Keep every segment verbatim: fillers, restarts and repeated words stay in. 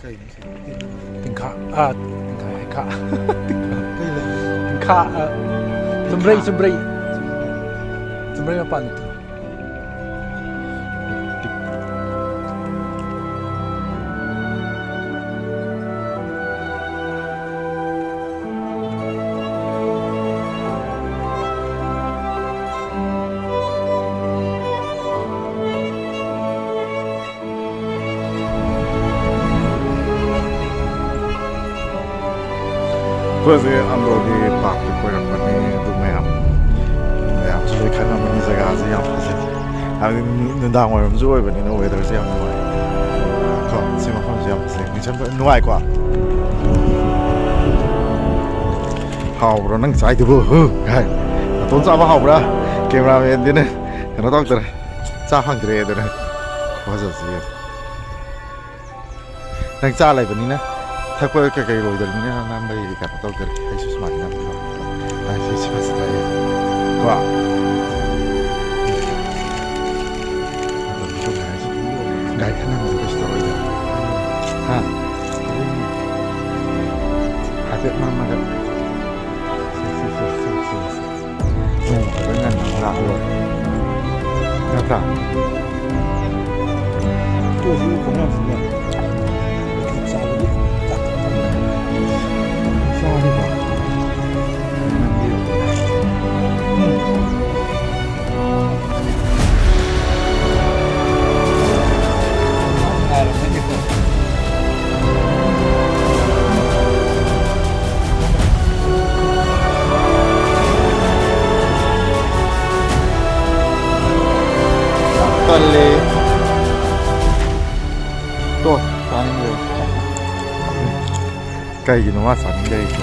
ꯀꯩꯅꯣ ꯁꯤ? ꯇꯤꯡꯈꯥ꯫ ꯑꯥ, ꯇꯤꯡꯈꯥ, ꯍꯩꯈꯥ꯫ ꯀꯩ ꯂꯩ? ꯇꯤꯡꯈꯥ, ꯑꯥ, ꯆꯨꯝꯕ꯭ꯔꯩ, ꯆꯨꯝꯕ꯭ꯔꯩ꯫ ꯆꯨꯝꯕ꯭ꯔꯩ ꯃꯄꯥꯟꯗ꯫ ꯑꯩꯈꯣꯏ ꯍꯧꯖꯤꯛ ꯑꯟꯗ꯭ꯔꯣꯒꯤ ꯄꯥꯔꯛꯇ ꯀꯣꯏꯔꯛꯄꯅꯤ꯫ ꯑꯗꯨ ꯃꯌꯥꯝ, ꯃꯌꯥꯝꯁꯨ ꯂꯣꯏ ꯈꯪꯉꯝꯃꯅꯤ, ꯖꯒꯥꯁꯤ ꯌꯥꯝ ꯐꯖꯩ꯫ ꯍꯥꯏꯕꯗꯤ ꯅꯨ-, ꯅꯨꯡꯗꯥꯡ ꯋꯥꯏꯔꯝꯁꯨ ꯑꯣꯏꯕꯅꯤꯅ ꯋꯦꯗꯔꯁꯦ ꯌꯥꯝ ꯅꯨꯡꯉꯥꯏ꯫ ꯀꯣ, ꯁꯤ ꯃꯐꯝꯁꯦ ꯌꯥꯝ ꯐꯖꯩ꯫ ꯅꯤꯡꯁꯤꯡꯕ ꯅꯨꯡꯉꯥꯏꯀꯣ? "ꯍꯥꯎꯕ꯭ꯔꯣ ꯅꯪ ꯆꯥꯏꯗꯨꯕꯨ? ꯍꯨ?" ꯍꯥꯏ꯫ ꯅꯥꯇꯣꯝ ꯆꯥꯕ ꯍꯥꯎꯕ꯭ꯔꯥ? ꯀꯦꯃꯦꯔꯥꯃꯦꯟꯗꯤꯅꯦ ꯀꯩꯅꯣ ꯇꯧꯗ꯭ꯔꯦ, ꯆꯥ ꯐꯪꯗ꯭ꯔꯦ ꯑꯗꯨꯅ꯫ ꯈꯨꯐꯖꯁꯤ ꯌꯦꯡꯉꯨ꯫ ꯅꯪ ꯆꯥ ꯂꯩꯕꯅꯤꯅ, ꯊꯛꯄ ꯀꯩꯀꯩ ꯂꯣꯏꯗꯕꯅꯤꯅ ꯅꯝꯕꯒꯤ ꯀꯩꯅꯣ ꯇꯧꯗꯔꯦ꯫ ꯑꯩꯁꯨ ꯁꯨꯃꯥꯏꯅ ꯅꯝꯕ ꯇꯧꯔꯦ꯫ ꯁꯤ, ꯁꯤ ꯐꯖꯗ꯭ꯔꯥ ꯌꯦꯡꯉꯨ꯫ ꯀꯣ? ꯒꯥꯔꯤ ꯈꯔ ꯉꯟꯕꯗ ꯀꯩꯁꯨ ꯇꯧꯔꯣꯏꯗ꯫ ꯍꯥ? ꯍꯥꯏꯐꯦꯠ ꯅꯝꯃꯒ꯫ ꯁꯤ, ꯁꯤ, ꯁꯤ꯫ ꯅꯣꯡ ꯈꯛꯇꯪ ꯉꯟꯅ ꯂꯥꯛꯑꯒ ꯂꯣꯏꯔꯦ꯫ ꯅꯠꯇ꯭ꯔꯥ? ꯇꯣꯛꯑꯁꯤ, ꯈꯣꯡ ꯌꯥꯝ ꯁꯤꯡꯅ꯫ ꯆꯥꯕꯗꯤ ꯆꯥꯛ ꯆꯥꯔꯤꯕ? ꯎꯝ꯫ ꯇꯜꯂꯦ꯫ ꯇꯣ, ꯆꯥꯅꯤꯡꯗ꯭ꯔꯦ꯫ ꯀꯩꯒꯤꯅꯣ ꯃꯥ ꯆꯥꯅꯤꯡꯗꯔꯤꯁꯦ?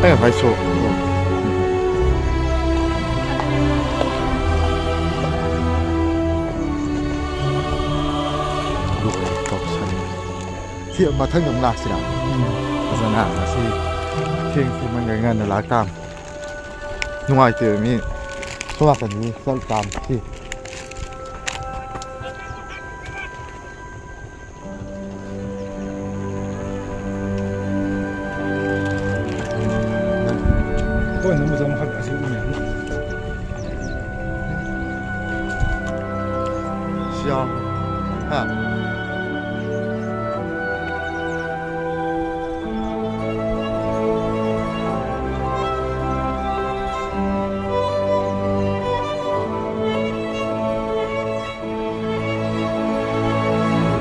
ꯑꯩ ꯉꯁꯥꯏ ꯁꯣꯛ꯫ ꯂꯣꯏꯔꯦ, ꯇꯧꯁꯜꯂꯦ꯫ ꯁꯤ ꯃꯊꯪꯗ ꯑꯃꯨꯛ ꯂꯥꯛꯁꯤꯔꯥ? ꯎꯝ꯫ ꯐꯖꯅ ꯉꯁꯤ ꯊꯦꯡ ꯊꯦꯡꯃꯟꯈ꯭ꯔꯦ, ꯉꯟꯅ ꯂꯥꯛ ꯇꯥꯕꯅꯤ꯫ ꯅꯨꯡꯉꯥꯏꯇꯦꯕ, ꯃꯤ ꯁꯣꯝ ꯅꯥꯀꯟꯗꯒꯤ ꯆꯠ ꯇꯥꯕꯅꯤ꯫ ꯁꯤ ꯌꯥꯎ꯫ ꯍꯥ?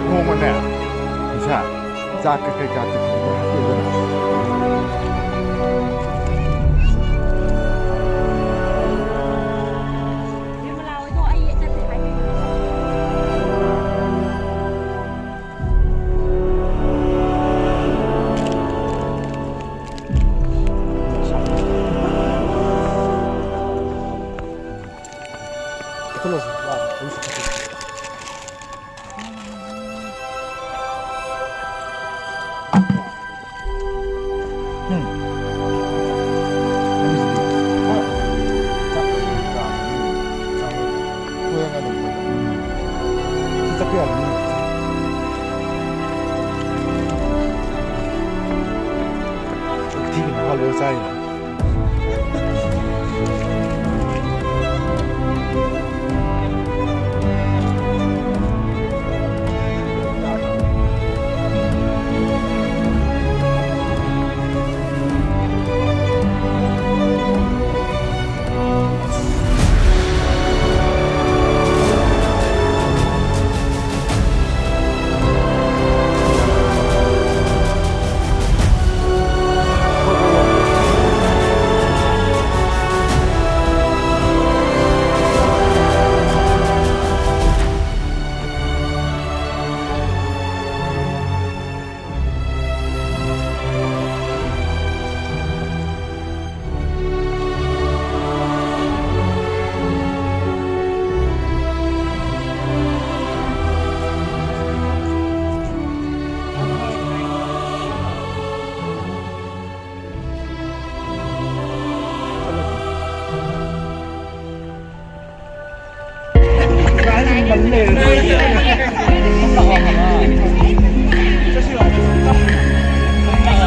ꯅꯣꯡꯃꯅꯦ, ꯏꯁꯥ, ꯆꯥꯛꯀ ꯀꯩꯀꯥ ꯇꯤꯐꯤꯟꯗ ꯍꯥꯞꯄꯤꯗꯅ꯫ ꯕꯤꯃꯂꯥ ꯍꯣꯏꯗꯣ ꯑꯩ ꯆꯠꯇꯦ ꯍꯥꯏꯗꯣꯏꯅꯦ꯫ ꯎꯊꯤꯒꯤ ꯃꯍꯥꯎ ꯂꯣꯏ ꯆꯥꯔꯤꯅꯦ꯫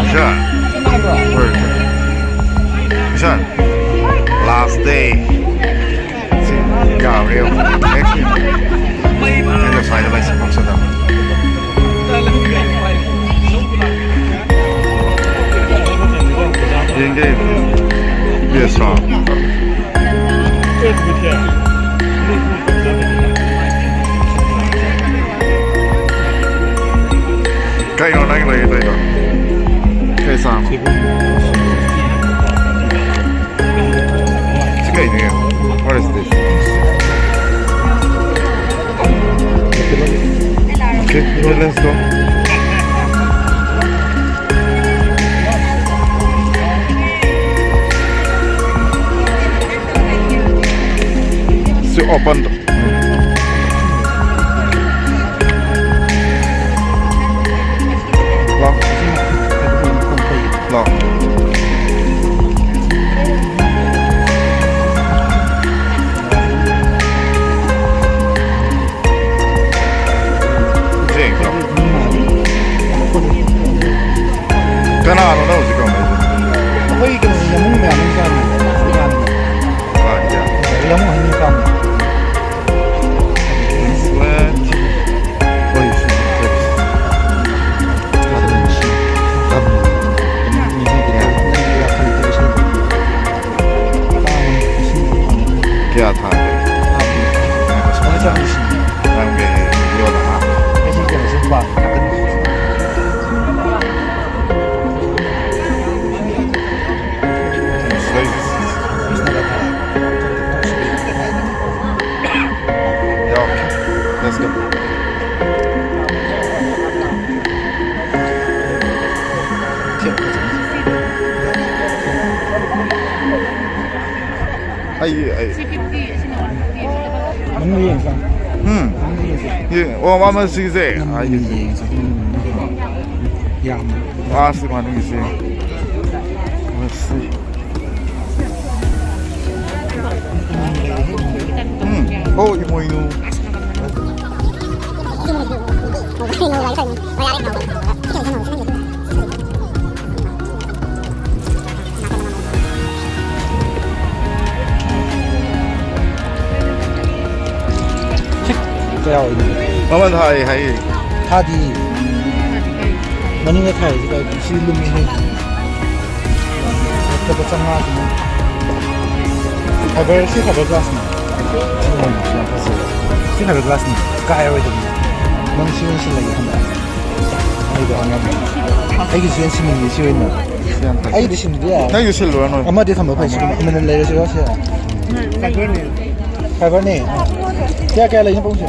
Ishan, Ishan, last day. ꯁꯤ ꯀꯥꯕ꯭ꯔꯦ ꯌꯦꯡꯉꯣ꯫ Next. ꯌꯦꯡꯒꯦ꯫ ꯕꯦꯁ ꯔꯣ? ꯀꯩꯅꯣ ꯅꯪ ꯂꯩ ꯇꯧꯗꯣ? ꯀꯩ ꯆꯥꯅꯣ? ꯁꯤ ꯀꯩꯅꯣ? What is this? Okay, let's go. ꯁꯤ open ꯇꯧ꯫ ꯂꯥꯎ꯫ ꯂꯥꯎ꯫ ꯌꯦꯡꯁꯤ ꯂꯥꯎ꯫ ꯀꯅꯥꯅꯣ ꯅꯪ ꯍꯧꯖꯤꯛ ꯀꯧꯅꯩꯁꯦ? ꯑꯩꯈꯣꯏ ꯀꯩꯅꯣ, ꯌꯥꯝꯕꯨꯡ ꯃꯌꯥꯝ ꯑꯃ ꯆꯥꯃꯤ꯫ ꯗꯨꯀꯥꯟꯗ꯫ ꯗꯨꯀꯥꯟꯒꯤ? ꯌꯥꯝꯕꯨꯡ ꯍꯥꯏꯅꯤ ꯆꯥꯃꯤ꯫ Sweat. ꯍꯣꯏ, ꯁꯤ ꯆꯠꯁꯤ꯫ ꯀꯌꯥ ꯊꯥꯒꯦ? ꯅꯪꯒꯤ ꯌꯣꯟ ꯑꯃ꯫ ꯁꯤꯗꯩꯁꯤ꯫ ꯌꯥꯎꯔꯦ꯫ Let's go. ꯑꯩ, ꯑꯩ꯫ ꯃꯅꯨꯡꯗ ꯌꯦꯡꯁꯤ꯫ ꯎꯝ꯫ ꯃꯅꯨꯡꯗ ꯌꯦꯡꯁꯤ꯫ ꯌꯦ-, ꯑꯣ, ꯃꯥ ꯃꯁꯤꯁꯦ꯫ ꯃꯅꯨꯡꯗ ꯌꯦꯡꯁꯤ꯫ ꯌꯥꯝ꯫ ꯃꯥꯁꯤ ꯃꯅꯨꯡꯒꯤꯁꯤ꯫ ꯃꯁꯤ꯫ ꯎꯝ꯫ ꯑꯣ, ꯏꯃꯣꯏꯅꯨ꯫ ꯀꯌꯥ ꯑꯣꯏꯅꯤ? ꯃꯃꯜ ꯍꯥꯏ ꯍꯥꯏ꯫ ꯊꯥꯗꯤ꯫ ꯃꯅꯤꯡꯗ ꯊꯥꯏꯁꯤ ꯀꯥꯏ? ꯁꯤ ꯂꯨꯝꯃꯤꯍꯦ꯫ ꯂꯨꯄꯥ ꯆꯥꯝꯃꯉꯥ ꯁꯤꯅ꯫ Fiber, ꯁꯤ fiber glassꯅꯤ꯫ ꯁꯤ fiber glassꯅꯤ꯫ ꯀꯥꯏꯔꯣꯏꯗꯕꯅꯤ꯫ ꯅꯪ ꯁꯤ ꯑꯣꯏꯅ ꯁꯤꯜꯂꯒꯦ ꯈꯟꯕ꯫ ꯑꯩꯗꯣ ꯑꯉꯥꯡ꯫ ꯑꯩꯒꯤꯁꯨ ꯑꯣꯏꯅ ꯁꯤꯟꯅꯤꯡꯉꯤ, ꯁꯤ ꯑꯣꯏꯅ꯫ ꯁꯤ ꯌꯥꯝ ꯐꯩ꯫ ꯑꯩꯒꯤꯗꯤ ꯁꯤꯟꯕꯗꯤ ꯌꯥꯏ꯫ ꯅꯪꯒꯤꯁꯨ ꯁꯤꯜꯂꯨꯔꯅꯨ꯫ ꯑꯃꯗꯤ ꯊꯝꯕ ꯐꯩ, ꯁꯤ ꯑꯃꯅ ꯂꯩꯔꯁꯤꯔꯣ ꯁꯤ? Fiberꯅꯤ꯫ ꯀꯌꯥ ꯀꯌꯥ ꯂꯩꯅꯣ ꯄꯨꯡꯁꯦ?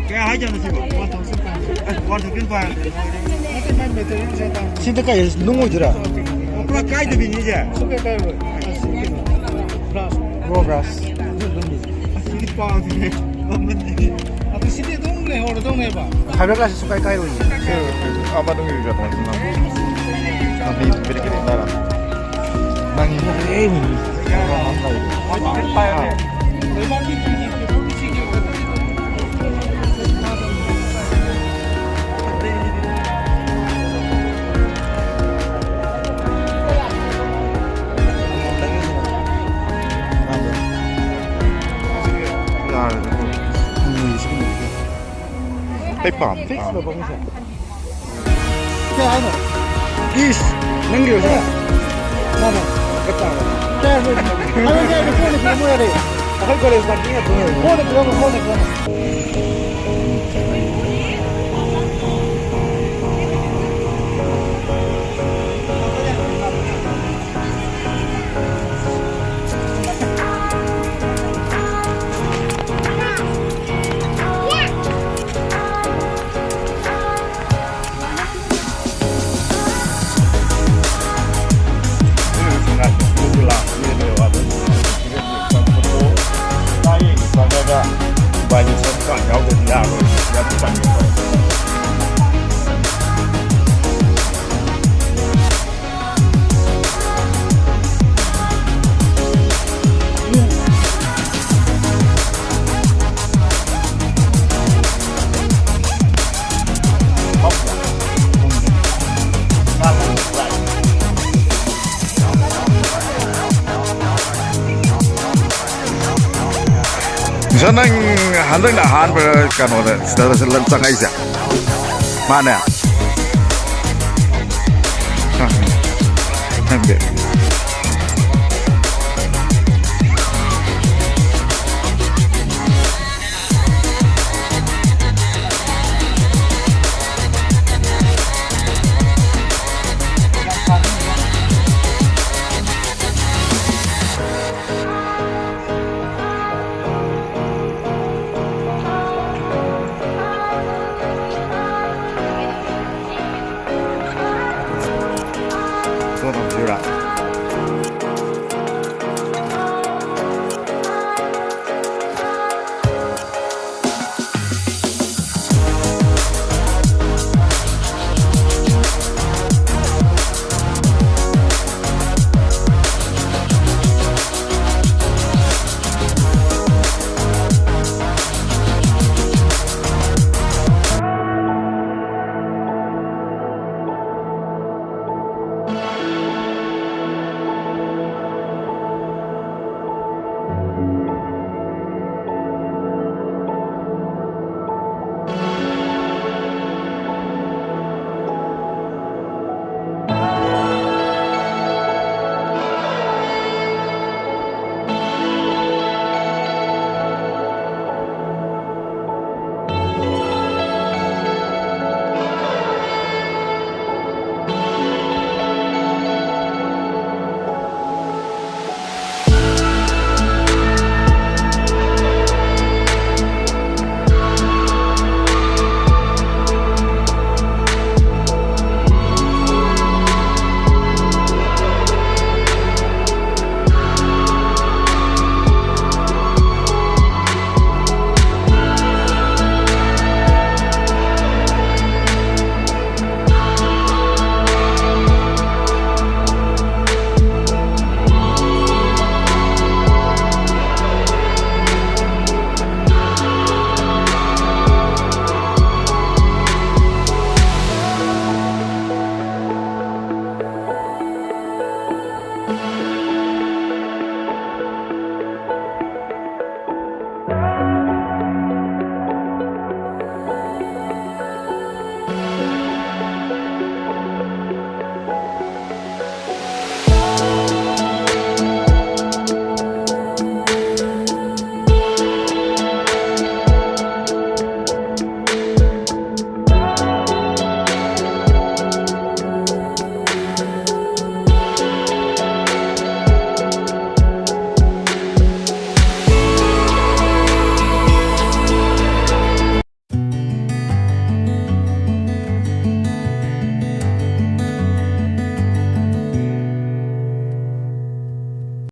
ꯀꯌꯥ ꯍꯥꯏꯖꯥꯠꯅꯣ ꯁꯤꯕꯣ? One thousand five hundred꯫ One thousand five hundred꯫ ꯁꯤꯗ ꯀꯩ ꯅꯨꯡ ꯑꯣꯏꯗꯣꯏꯔꯥ? ꯄꯨꯔꯥ ꯀꯥꯏꯗꯕꯤꯅꯤꯁꯦ꯫ ꯁꯨꯡꯀꯥꯏ ꯀꯥꯏꯔꯣꯏ꯫ Glass꯫ Raw glass꯫ ꯁꯤꯗꯤ ꯄꯥꯝꯃꯤꯅꯦ꯫ ꯃꯃꯜꯗꯤ꯫ ꯑꯗꯨ ꯁꯤꯗꯤ ꯑꯗꯨꯝ ꯂꯩꯍꯧꯔꯗꯧꯅꯦꯕ꯫ Fiber glassꯁꯤ ꯁꯨꯡꯀꯥꯏ ꯀꯥꯏꯔꯣꯏꯌꯦ꯫ ꯁꯤ ꯑꯃꯗꯨꯒꯤ ꯀꯩꯅꯣꯁꯤꯅ꯫ ꯅꯪꯒꯤ ꯂꯩꯕꯥꯛꯀꯤ ꯑꯩ ꯄꯥꯝꯃꯦ, ꯄꯥꯝꯃꯦ꯫ ꯀꯩ ꯍꯥꯏꯅꯣ? ꯏꯁ, ꯅꯪꯒꯤ ꯑꯣꯏꯔꯁꯨ? ꯃꯥꯅꯦ꯫ ꯆꯞ ꯆꯥꯔꯦ꯫ ꯀꯩ ꯍꯥꯏꯅꯣ? ꯍꯥꯏꯔꯣ, ꯍꯥꯏꯔꯣ, ꯐꯣꯟꯗ ꯄꯤꯔꯝꯃꯣ ꯌꯥꯔꯦ꯫ ꯑꯩꯈꯣꯏ ꯀꯣꯂꯦꯖ ꯄꯥꯔꯇꯤ ꯉꯥꯛꯇꯅꯦ꯫ ꯐꯣꯟꯗ ꯄꯤꯔꯝꯃꯣ, ꯐꯣꯟꯗ ꯄꯤꯔꯝꯃꯣ꯫ ꯁꯥꯔ, ꯅꯪ ꯍꯟꯗꯛꯅ ꯑꯍꯥꯟꯕ ꯀꯩꯅꯣꯗ ꯁꯤꯗ ꯆꯪꯉꯛꯏꯁꯦ? ꯃꯥꯅꯦ꯫ ꯈꯪꯗꯦ꯫